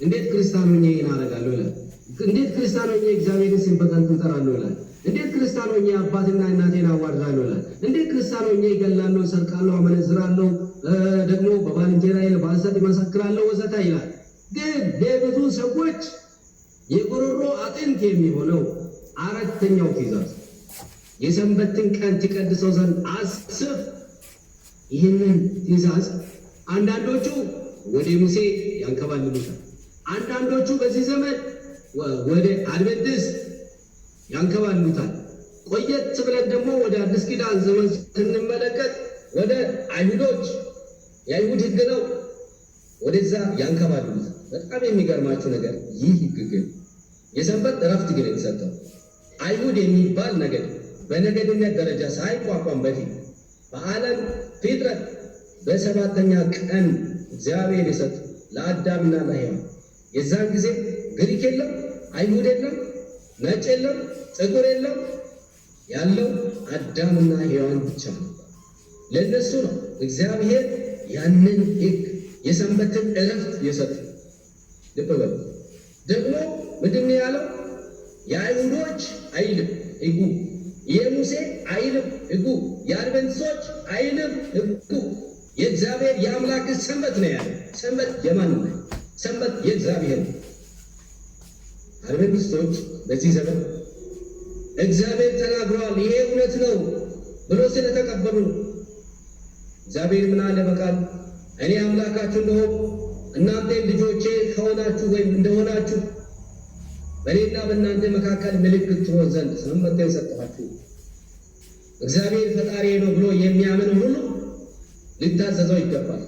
እንዴት ክርስቲያን ሆኜ ይህን አደርጋለሁ ይላል። እንዴት ክርስቲያን ሆኜ እግዚአብሔርን ስም በከንቱ እጠራለሁ ይላል። እንዴት ክርስቲያን ሆኜ አባትና እናቴን አዋርዳለሁ ይላል። እንዴት ክርስቲያን ሆኜ እገላለሁ፣ እሰርቃለሁ፣ አመነዝራለሁ፣ ደግሞ በባልንጀራዬ በሐሰት እመሰክራለሁ ወዘተ ይላል። ግን ለብዙ ሰዎች የጉሮሮ አጥንት የሚሆነው አራተኛው ትእዛዝ የሰንበትን ቀን ትቀድሰው ዘንድ አስብ። ይህንን ትእዛዝ አንዳንዶቹ ወደ ሙሴ ያንከባልሉታል። አንዳንዶቹ በዚህ ዘመን ወደ አድቨንቲስት ያንከባልሉታል። ቆየት ብለን ደግሞ ወደ አዲስ ኪዳን ዘመን ስንመለከት ወደ አይሁዶች፣ የአይሁድ ሕግ ነው፣ ወደዛ ያንከባልሉታል። በጣም የሚገርማችሁ ነገር ይህ ሕግ ግን፣ የሰንበት እረፍት ግን የተሰጠው አይሁድ የሚባል ነገድ በነገድነት ደረጃ ሳይቋቋም በፊት በዓለም ፍጥረት በሰባተኛ ቀን እግዚአብሔር የሰጠው ለአዳምና ለሔዋን፣ የዛን ጊዜ ግሪክ የለም፣ አይሁድ የለም፣ ነጭ የለም፣ ጥቁር የለም፣ ያለው አዳምና ሔዋን ብቻ ነው። ለእነሱ ነው እግዚአብሔር ያንን ሕግ የሰንበትን እረፍት የሰጠው። ልብ በሉ። ደግሞ ምንድን ነው ያለው? የአይሁዶች አይልም ሕጉ፣ የሙሴ አይልም ሕጉ፣ የአድቨንቲስቶች አይልም ሕጉ። የእግዚአብሔር የአምላክ ሰንበት ነው ያለው። ሰንበት የማን ነው? ሰንበት የእግዚአብሔር ነው። አድቨንቲስቶች በዚህ ዘመን እግዚአብሔር ተናግሯል፣ ይሄ እውነት ነው ብሎ ስለተቀበሉ ነው። እግዚአብሔር ምን አለ በቃሉ? እኔ አምላካችሁ እንደሆንኩ እናንተም ልጆቼ ከሆናችሁ ወይም እንደሆናችሁ በእኔና በእናንተ መካከል ምልክት ትሆን ዘንድ ሰንበትን ሰጠኋችሁ። እግዚአብሔር ፈጣሪ ነው ብሎ የሚያምን ሁሉ ሊታዘዘው ይገባል።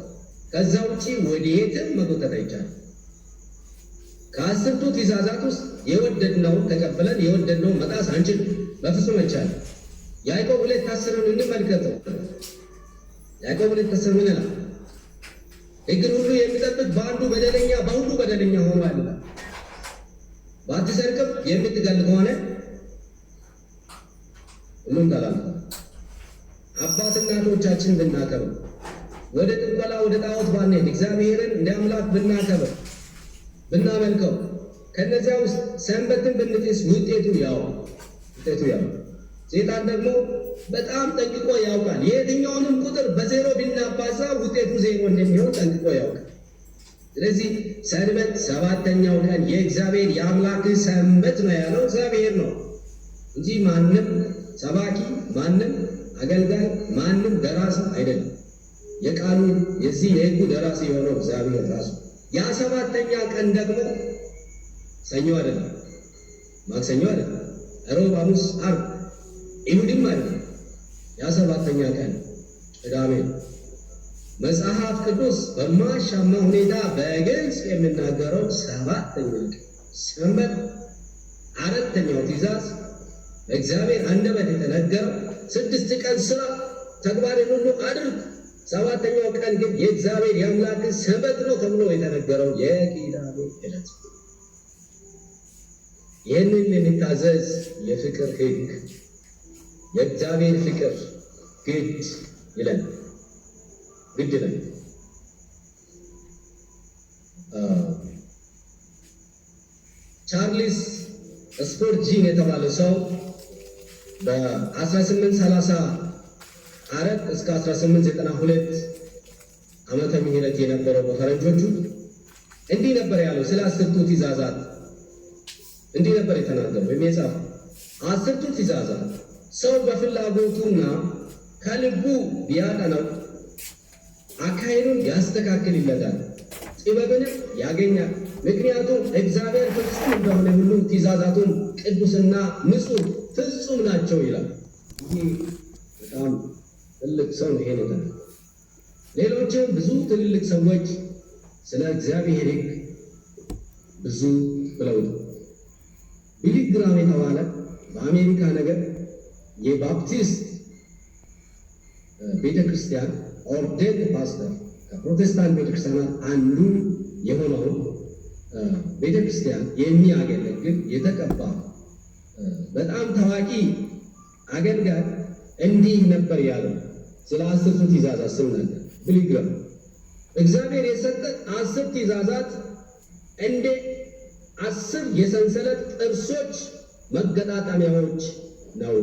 ከዛ ውጪ ወደየትም መጎተት አይቻልም። ከ10ቱ ትእዛዛት ውስጥ የወደድነውን ተቀብለን የወደድነውን መጣስ አንችልም፣ በፍጹም አይቻልም። ያዕቆብ 2:10ን እንመልከተው። ያዕቆብ 2:10 ምን ይላል? ሕግን ሁሉ የሚጠብቅ በአንዱ በደለኛ በሁሉ በደለኛ ሆኗል ይላል። ባትሰርቅም የምትገል ከሆነ ሁሉም ተላልፏል። አባት እናቶቻችን ብናከብር፣ ወደ ጥንቆላ ወደ ጣዖት ባንሄድ፣ እግዚአብሔርን እንደ አምላክ ብናከብር ብናመልከው፣ ከነዚያ ውስጥ ሰንበትን ብንጥስ ውጤቱ ያው። ሴጣን ደግሞ በጣም ጠንቅቆ ያውቃል። የትኛውንም ቁጥር በዜሮ ብናባዛ ውጤቱ ዜሮ እንደሚሆን ጠንቅቆ ያውቃል። ስለዚህ ሰንበት ሰባተኛው ቀን የእግዚአብሔር የአምላክ ሰንበት ነው ያለው እግዚአብሔር ነው እንጂ ማንም ሰባኪ ማንም አገልጋይ፣ ማንም ደራሲ አይደለም። የቃሉ የዚህ የሕጉ ደራሲ የሆነው እግዚአብሔር ራሱ። ያ ሰባተኛ ቀን ደግሞ ሰኞ አይደለም፣ ማክሰኞ አይደለም፣ ሮብ፣ ሐሙስ፣ ዓርብ፣ እሑድም አይደለም። ያ ሰባተኛ ቀን ቅዳሜ ነው። መጽሐፍ ቅዱስ በማያሻማ ሁኔታ በግልጽ የሚናገረው ሰባተኛ ቀን ሰንበት፣ አራተኛው ትእዛዝ በእግዚአብሔር አንደበት የተነገረው 6 ቀን ስራ ተግባርን ሁሉ አድርግ፣ ሰባተኛው ቀን ግን የእግዚአብሔር የአምላክ ሰንበት ነው ተብሎ የተነገረው የቅዳሜ ዕለት። ይህንን እንታዘዝ። የፍቅር ሕግ የእግዚአብሔር ፍቅር ግድ ይለን ግድ ይለን። ቻርልስ ስፐርጅን የተባለ ሰው በ1834 እስከ 1892 ዓመተ ምህረት የነበረው በፈረንጆቹ እንዲህ ነበር ያለው ስለ አስርቱ ትእዛዛት እንዲህ ነበር የተናገረው ወይም የጻፈው። አስርቱ ትእዛዛት ሰው በፍላጎቱና ከልቡ ቢያጠናው አካሄዱን ያስተካክልለታል፣ ጥበብንም ያገኛል። ምክንያቱም እግዚአብሔር ፍጹም እንደሆነ ሁሉ ትእዛዛቱም ቅዱስና ንጹሕ ፍጹም ናቸው ይላል። ይህ በጣም ትልቅ ሰው ነው ይሄን የተናገረው። ሌሎችም ብዙ ትልልቅ ሰዎች ስለ እግዚአብሔር ሕግ ብዙ ብለውታል። ቢሊ ግራም የተባለ በአሜሪካ ነገር የባፕቲስት ቤተክርስቲያን ordained pastor ከፕሮቴስታንት ቤተክርስቲያናት አንዱ የሆነውን ቤተክርስቲያን የሚያገለግል የተቀባ በጣም ታዋቂ አገልጋይ እንዲህ ነበር ያለው ስለ አስርቱ ትእዛዛት ሲናገር ቢሊ ግራም እግዚአብሔር የሰጠን 10 ትእዛዛት እንደ 10 የሰንሰለት ጥርሶች መገጣጠሚያዎች ነው።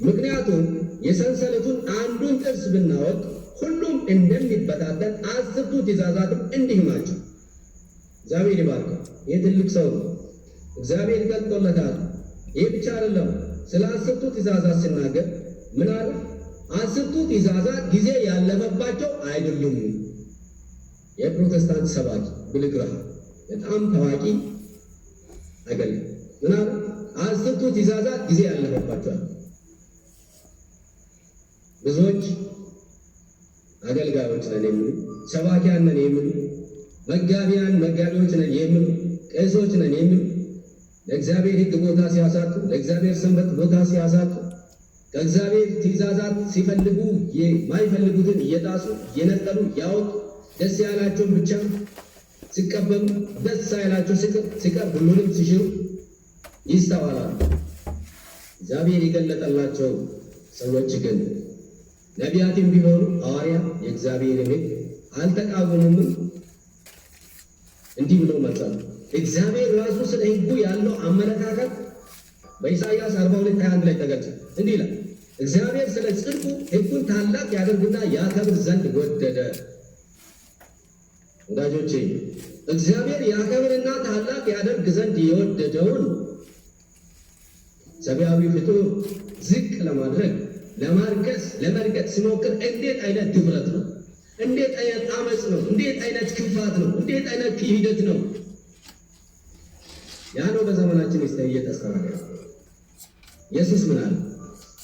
ምክንያቱም የሰንሰለቱን አንዱን ጥርስ ብናወጥ ሁሉም እንደሚበታተን 10ቱ ትእዛዛትም እንዲህ ናቸው። እግዚአብሔር ይባርከው። ይህ ትልቅ ሰው ነው። እግዚአብሔር ገልጦለታል። ይህ ብቻ አይደለም። ስለ 10ቱ ትእዛዛት ሲናገር ምን አለ? 10ቱ ትእዛዛት ጊዜ ያለፈባቸው አይደሉም። የፕሮቴስታንት ሰባኪ ቢሊ ግራም በጣም ታዋቂ አገልጋይ ምን አለ? 10ቱ ትእዛዛት ጊዜ ያለፈባቸው አይደሉም። ብዙዎች አገልጋዮች ነን የሚሉ፣ ሰባኪያን ነን የሚሉ፣ መጋቢዎች ነን የሚሉ፣ ቄሶች ነን የሚሉ ለእግዚአብሔር ሕግ ቦታ ሲያሳጡ፣ ለእግዚአብሔር ሰንበት ቦታ ሲያሳጡ፣ ከእግዚአብሔር ትእዛዛት ሲፈልጉ የማይፈልጉትን እየጣሱ እየነጠሉ ያወጡ፣ ደስ ያላቸውን ብቻ ሲቀበሉ፣ ደስ ሳይላቸው ሲቀር ሁሉንም ሲሽሩ ይስተዋላሉ። እግዚአብሔር የገለጠላቸው ሰዎች ግን ነቢያትም ቢሆኑ ሐዋርያት የእግዚአብሔርን ሕግ አልተቃወሙም። እንዲህ ብሎ መጻፍ እግዚአብሔር ራሱ ስለ ሕጉ ያለው አመለካከት በኢሳይያስ 42:21 ላይ ተገልጿል። እንዲህ ይላል፣ እግዚአብሔር ስለ ጽድቁ ሕጉን ታላቅ ያደርግና ያከብር ዘንድ ወደደ። ወዳጆቼ እግዚአብሔር ያከብርና ታላቅ ያደርግ ዘንድ የወደደውን ሰብአዊ ፍጡር ዝቅ ለማድረግ ለማርከስ ለመርገጥ ሲሞክር እንዴት አይነት ድፍረት ነው! እንዴት አይነት አመጽ ነው! እንዴት አይነት ክፋት ነው! እንዴት አይነት ክህደት ነው! ያ ነው በዘመናችን እየተስተዋለ ያለው። ኢየሱስ ምን አለ?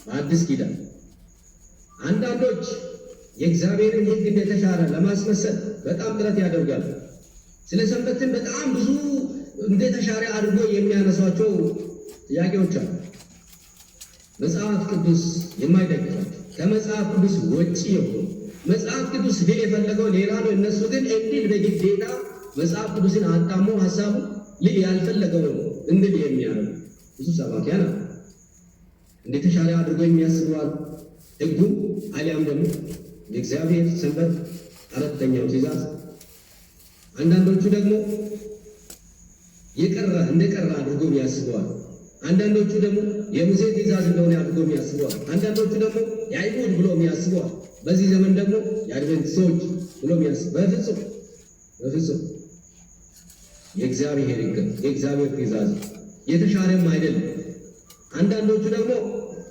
በአዲስ ኪዳን አንዳንዶች የእግዚአብሔርን ሕግ እንደተሻረ ለማስመሰል በጣም ጥረት ያደርጋሉ። ስለ ሰንበትን በጣም ብዙ እንደተሻረ አድርጎ የሚያነሷቸው ጥያቄዎች አሉ። መጽሐፍ ቅዱስ የማይደግፋቸው ከመጽሐፍ ቅዱስ ወጪ የሆኑ መጽሐፍ ቅዱስ ሊል የፈለገው ሌላ ነው። እነሱ ግን እንዲል በግዴታ መጽሐፍ ቅዱስን አጣሞ ሐሳቡ ሊል ያልፈለገው እንዲል የሚያደርጉ ብዙ ሰባኪያን አሉ። እንደተሻለ አድርጎ የሚያስቡ አሉ። ሕጉ አሊያም ደግሞ የእግዚአብሔር ሰንበት አራተኛው ትእዛዝ። አንዳንዶቹ ደግሞ የቀረ እንደቀረ አድርጎ ያስበዋል። አንዳንዶቹ ደግሞ የሙሴ ትእዛዝ እንደሆነ አድርጎ ያስበዋል። አንዳንዶቹ ደግሞ የአይሁድ ብሎ ያስበዋል። በዚህ ዘመን ደግሞ የአድቬንቲስቶች ብሎ ያስበዋል። በፍጹም በፍጹም የእግዚአብሔር ሕግ የእግዚአብሔር ትእዛዝ የተሻረም አይደለም። አንዳንዶቹ ደግሞ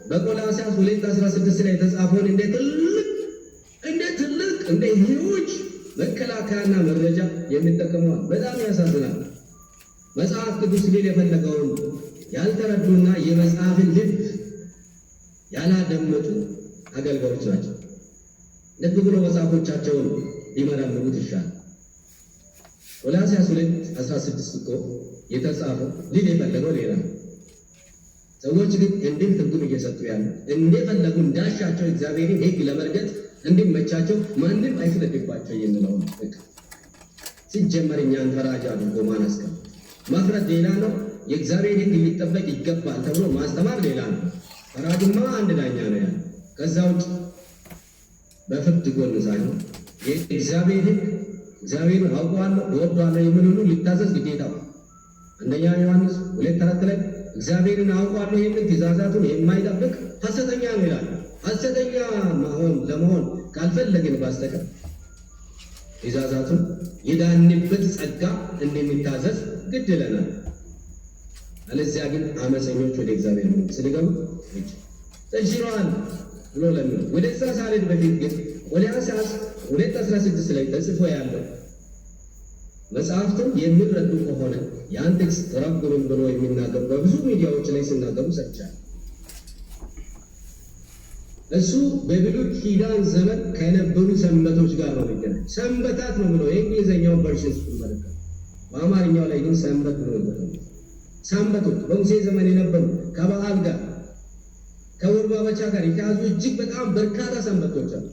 በቆላስይስ 2:16 ላይ የተጻፈውን እንደ ትልቅ እንደ ትልቅ እንደ ሂውጅ መከላከያና መረጃ የሚጠቀመዋል። በጣም ያሳዝናል። መጽሐፍ ቅዱስ ሊል የፈለገውን ያልተረዱና የመጽሐፍን ልብ ያላደመጡ አገልጋዮች ናቸው። ልብ ብሎ መጽሐፎቻቸውን ሊመረምሩት ይሻላል። ቆላስይስ 2:16 እኮ የተጻፈው ሊል የፈለገው ሌላ ነው። ሰዎች ግን እንዲህ ትርጉም እየሰጡ ያሉ እንደፈለጉ እንዳሻቸው እግዚአብሔርን ሕግ ለመርገጥ እንዲመቻቸው ማንም አይፍረድባቸው የሚለው ነው። በቃ ሲጀመር እኛን ፈራጅ አድርጎ ማን አስቀመጠ? መፍረድ ሌላ ነው። የእግዚአብሔር ሕግ ሊጠበቅ ይገባል ተብሎ ማስተማር ሌላ ነው። ፈራጅማ አንድ ዳኛ ነው ያለው። ከዛ ውጭ በፍርድ ጎን ሳይሆን የእግዚአብሔር ሕግ እግዚአብሔርን አውቀዋለሁ እወደዋለሁ የሚል ሁሉ ሊታዘዝ ግዴታው። አንደኛ ዮሐንስ 2:4 ላይ እግዚአብሔርን አውቀዋለሁ የሚል ትእዛዛቱን የማይጠብቅ ሐሰተኛ ነው ይላል። ሐሰተኛ መሆን ለመሆን ካልፈለግን በስተቀር ትእዛዛቱን የዳንበት ጸጋ እንደሚታዘዝ ግድ ይለናል። አለዚያ ግን አመፀኞች ወደ እግዚአብሔር መንግሥት ሊገቡ ተሽሯል ብሎ ለምን ወደዛ ሳልሄድ በፊት ግን ቆላስይስ 2:16 ላይ ተጽፎ ያለው መጽሐፍትን የሚረዱ ከሆነ ያን ጥቅስ ተረጉምም ብሎ የሚናገሩ በብዙ ሚዲያዎች ላይ ሲናገሩ ሰምቻለሁ። እሱ በብሉይ ኪዳን ዘመን ከነበሩ ሰንበቶች ጋር ነው የሚገናኝ። ሰንበታት ነው ብሎ የእንግሊዝኛውን version ስትመለከቱ፣ በአማርኛው ላይ ግን ሰንበት ብሎ ይገኛል። ሰንበቶች በሙሴ ዘመን የነበሩ ከበዓል ጋር ከወር ማበቻ ጋር የተያዙ እጅግ በጣም በርካታ ሰንበቶች አሉ።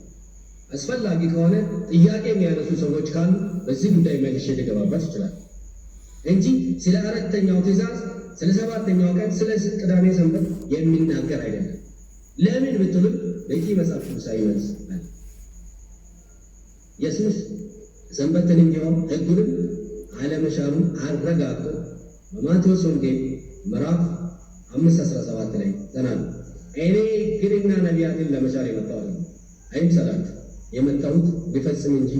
አስፈላጊ ከሆነ ጥያቄ የሚያነሱ ሰዎች ካሉ በዚህ ጉዳይ መልሼ ልገባበት ይችላል እንጂ ስለ አራተኛው ትእዛዝ፣ ስለ ሰባተኛው ቀን፣ ስለ ቅዳሜ ሰንበት የሚናገር አይደለም። ለምን ብትሉም በቂ መጽሐፍ ቅዱሳዊ መልስ አለ። ኢየሱስ ሰንበትንም ቢሆን ሕጉንም አለመሻሩን አረጋግጦ በማቴዎስ ወንጌል ምዕራፍ 5:17 ላይ ተናግሯል። እኔ ሕግንና ነቢያትን ለመሻር የመጣሁ አይደለም፣ አይምሰላችሁ፣ የመጣሁት ሊፈጽም እንጂ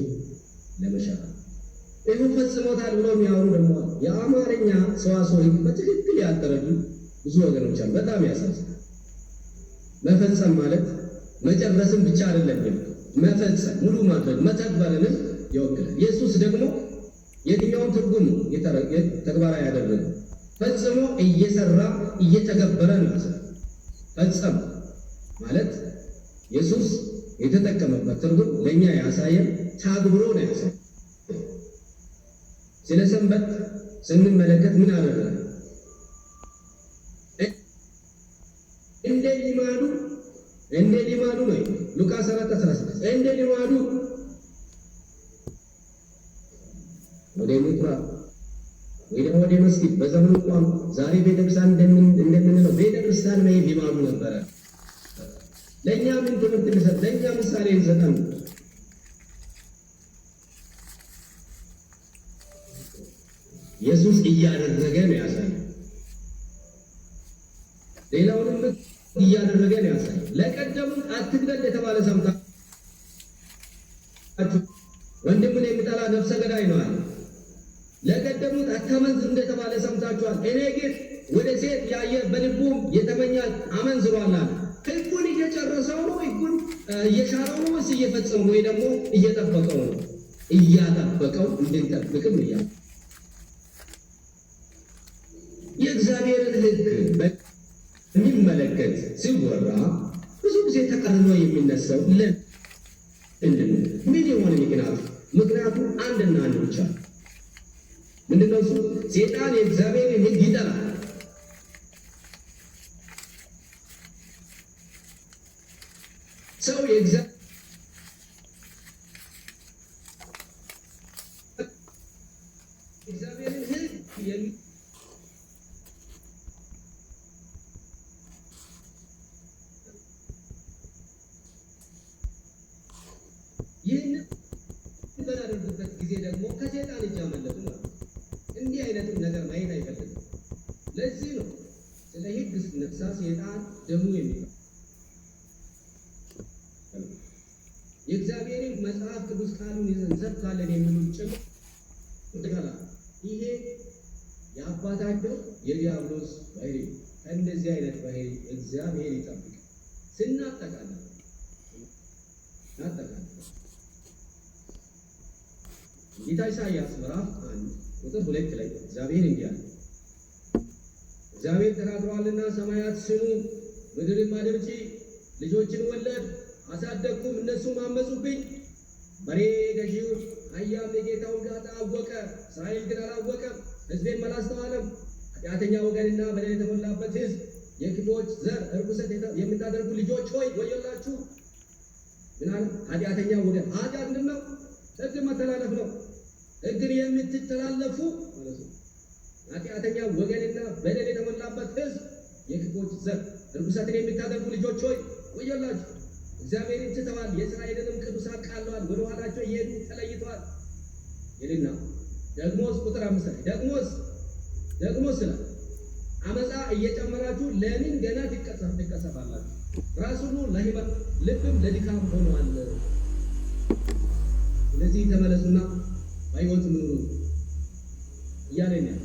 ለመሻር። ይሁን ፈጽሞታል ብሎ የሚያወሩ ደግሞ የአማርኛ ሰዋስው ሕግ በትክክል ያልተረዱ ብዙ ወገኖች አሉ። በጣም ያሳዝናል። መፈጸም ማለት መጨረስም ብቻ አይደለም፣ መፈጸም ሙሉ ማድረግ መተግበርንም ይወክላል። ኢየሱስ ደግሞ የትኛውን ትርጉም ተግባራዊ ያደረገው ፈጽሞ እየሰራ እየተገበረ ነው። ፈጸም ማለት ኢየሱስ የተጠቀመበት ትርጉም ለእኛ ያሳየን ታግብሮ ነው ያሳየን። ስለ ሰንበት ስንመለከት ምን አደረገ? እንደ ሊማዱ እንደ ሊማዱ ነው። ሉቃስ 4:16 እንደ ሊማዱ ወደ ምኩራብ ወይ ደግሞ ወደ መስጊድ፣ በዘመኑ ቋንቋ ዛሬ ቤተክርስቲያን እንደምንለው ቤተክርስቲያን መሄድ ሊማዱ ነበረ። ለእኛ ምን ትምህርት ሊሰጥ ለእኛ ምሳሌ ሊሰጠን ኢየሱስ እያደረገ ነው ያሳየው። ሌላውንም እያደረገ ነው ያሳየው። ለቀደሙት አትግደል የተባለ ሰምታችሁ፣ ወንድምን የሚጠላ ነፍሰ ገዳይ ነው አለ። ለቀደሙት አታመንዝር እንደተባለ ሰምታችኋል። እኔ ግን ወደ ሴት ያየ በልቡም የተመኛት አመንዝሯል አለ። ሕጉን እየጨረሰው ነው? ሕጉን እየሻረው ነው ወይስ እየፈጸመው ወይ ደግሞ እየጠበቀው ነው? እያጠበቀው እንድንጠብቅም እያለ የእግዚአብሔርን ሕግ በሚመለከት ሲወራ ብዙ ጊዜ ተቀርኖ የሚነሳው ለምንድን ነው? ምን የሆነ ምክንያቱ? ምክንያቱ አንድና አንድ ብቻ ነው። ምንድነው እሱ? ሴጣን የእግዚአብሔርን ሕግ ይጠላል። ሰው የእግዚአብሔርን ሕግ ይህን በሚያደርጉበት ጊዜ ደግሞ ከሰይጣን እጅ አመለጡ ማለት ነው። እንዲህ አይነትም ነገር ማየት አይፈልግም። ለዚህ ነው ስለ ሕግ ሲነሳ ሰይጣን ደሙ የሚፈ የእግዚአብሔርን መጽሐፍ ቅዱስ ቃሉን ይዘን እንሰብካለን የሚሉ ጭምር ይሄ የአባታቸው የዲያብሎስ ባህሪ። ከእንደዚህ አይነት ባህሪ እግዚአብሔር ይጠብቅ። ስናጠቃልል እናጠቃልል ትንቢተ ኢሳይያስ ምዕራፍ 1 ቁጥር 2 ላይ እግዚአብሔር እንዲህ አለ፣ እግዚአብሔር ተናግሯልና ሰማያት ስሙ፣ ምድርም አድምጪ። ልጆችን ወለድሁ አሳደግኩም፣ እነሱም አመጹብኝ። በሬ ገዢውን አህያም የጌታውን ጋጣ አወቀ፣ እስራኤል ግን አላወቀም፣ ሕዝቤም አላስተዋለም። ኃጢአተኛ ወገንና በደል የተሞላበት ሕዝብ፣ የክፉዎች ዘር፣ ርኩሰት የምታደርጉ ልጆች ሆይ ወዮላችሁ። ምን አለ? ኃጢአተኛ ወገን። ኃጢአት ምንድን ነው? ሕግን መተላለፍ ነው። ሕግን የምትተላለፉ ማለት ነው። ኃጢአተኛ ወገንና በደል የተሞላበት ሕዝብ፣ የክፉዎች ዘር፣ ርኩሰትን የምታደርጉ ልጆች ሆይ ወዮላችሁ። እግዚአብሔርን ትተዋል፣ የእስራኤልንም ቅዱስ አቃለዋል፣ ወደ ኋላቸው እየሄዱ ተለይተዋል ይልና ደግሞስ ቁጥር 5 ላይ ደግሞስ ይላል አመፃ እየጨመራችሁ ለምን ገና ትቀሰፋላችሁ? ራስ ሁሉ ለሕመም ልብም ለድካም ሆኗል። ስለዚህ ተመለሱና በሕይወት ኑሩ እያለን ያለ።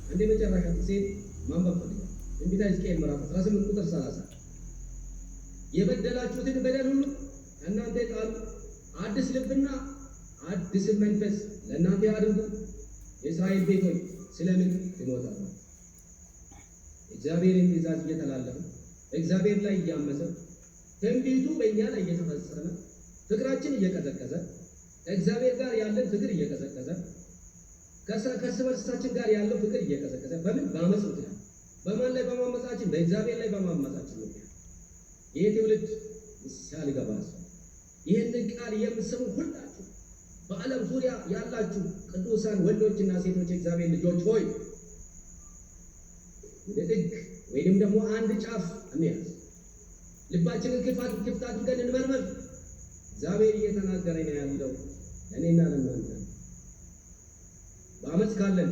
አንድ የመጨረሻ ጥቅሴን ማንበብ ፈልጋለሁ። ትንቢተ ሕዝቅኤል ምዕራፍ 18 ቁጥር 30፣ የበደላችሁትን በደል ሁሉ ከእናንተ ጣሉ፣ አዲስ ልብና አዲስን መንፈስ ለእናንተ አድርጉ። የእስራኤል ቤት ሆይ ስለምን ትሞታላችሁ? እግዚአብሔርን ትእዛዝ እየተላለፈ፣ እግዚአብሔር ላይ እያመፀ፣ ትንቢቱ በእኛ ላይ እየተፈጸመ፣ ፍቅራችን እየቀዘቀዘ፣ ከእግዚአብሔር ጋር ያለን ፍቅር እየቀዘቀዘ፣ ከእርስ በርሳችን ጋር ያለው ፍቅር እየቀዘቀዘ፣ በምን? በአመፅ ምክንያት። በማን ላይ በማመፃችን? በእግዚአብሔር ላይ በማመፃችን ምክንያት ይህ ትውልድ ንስሐ ሊገባ ያስፈልጋል። ይህንን ቃል የምትሰሙ ሁላችሁ በዓለም ዙሪያ ያላችሁ ቅዱሳን ወንዶችና ሴቶች የእግዚአብሔር ልጆች ሆይ ወደ ጥግ ወይንም ደግሞ አንድ ጫፍ እንያዝ። ልባችንን ክፍት አድርገን እንመርምር። እግዚአብሔር እየተናገረ ነው ያለው ለእኔና ለእናንተ። በአመፅ ካለን፣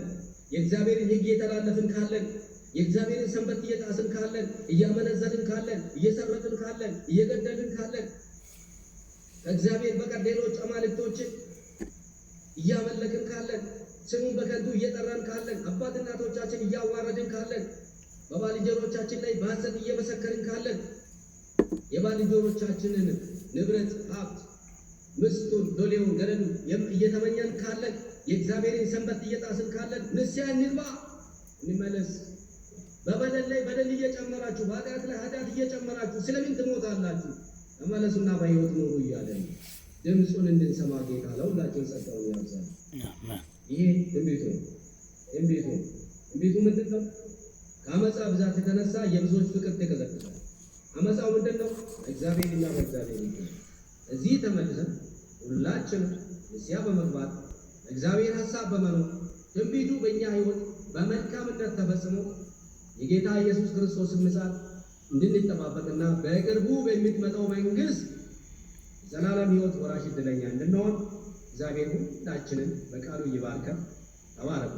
የእግዚአብሔርን ሕግ እየተላለፍን ካለን፣ የእግዚአብሔርን ሰንበት እየጣስን ካለን፣ እያመነዘርን ካለን፣ እየሰረቅን ካለን፣ እየገደልን ካለን፣ ከእግዚአብሔር በቀር ሌሎች አማልክቶችን እያመለክን ካለን፣ ስሙን በከንቱ እየጠራን ካለን፣ አባት እናቶቻችን እያዋረድን ካለን፣ በባልንጀሮቻችን ላይ በሐሰት እየመሰከርን ካለን፣ የባልንጀሮቻችንን ንብረት፣ ሀብት፣ ምስቱን፣ ሎሌውን፣ ገረዱን እየተመኘን ካለን፣ የእግዚአብሔርን ሰንበት እየጣስን ካለን ንስሐ እንግባ፣ እንመለስ። በበደል ላይ በደል እየጨመራችሁ፣ በኃጢአት ላይ ኃጢአት እየጨመራችሁ ስለምን ትሞታላችሁ? ተመለሱና በሕይወት ኑሩ እያለን ድምፁን እንድንሰማ ጌታ ለሁላችን ጸጋውን ያብዛል። ይሄ ትንቢቱ ነው። ትንቢቱ ነው። ትንቢቱ ምንድን ነው? ከአመፃ ብዛት የተነሳ የብዙዎች ፍቅር ተቀዘቅዟል። አመፃው ምንድን ነው? እግዚአብሔርና በእግዚአብሔር ይገኛል። እዚህ ተመልሰን ሁላችንም ንስሐ በመግባት፣ እግዚአብሔር ሀሳብ በመኖር፣ ትንቢቱ በእኛ ሕይወት በመልካምነት ተፈጽሞ የጌታ ኢየሱስ ክርስቶስን ምጽአት እንድንጠባበቅና በቅርቡ በሚመጣው መንግስት ዘላለም ሕይወት ወራሽ ዕድለኛ እንድንሆን እግዚአብሔር ሁላችንን በቃሉ ይባርከን። ተባረኩ።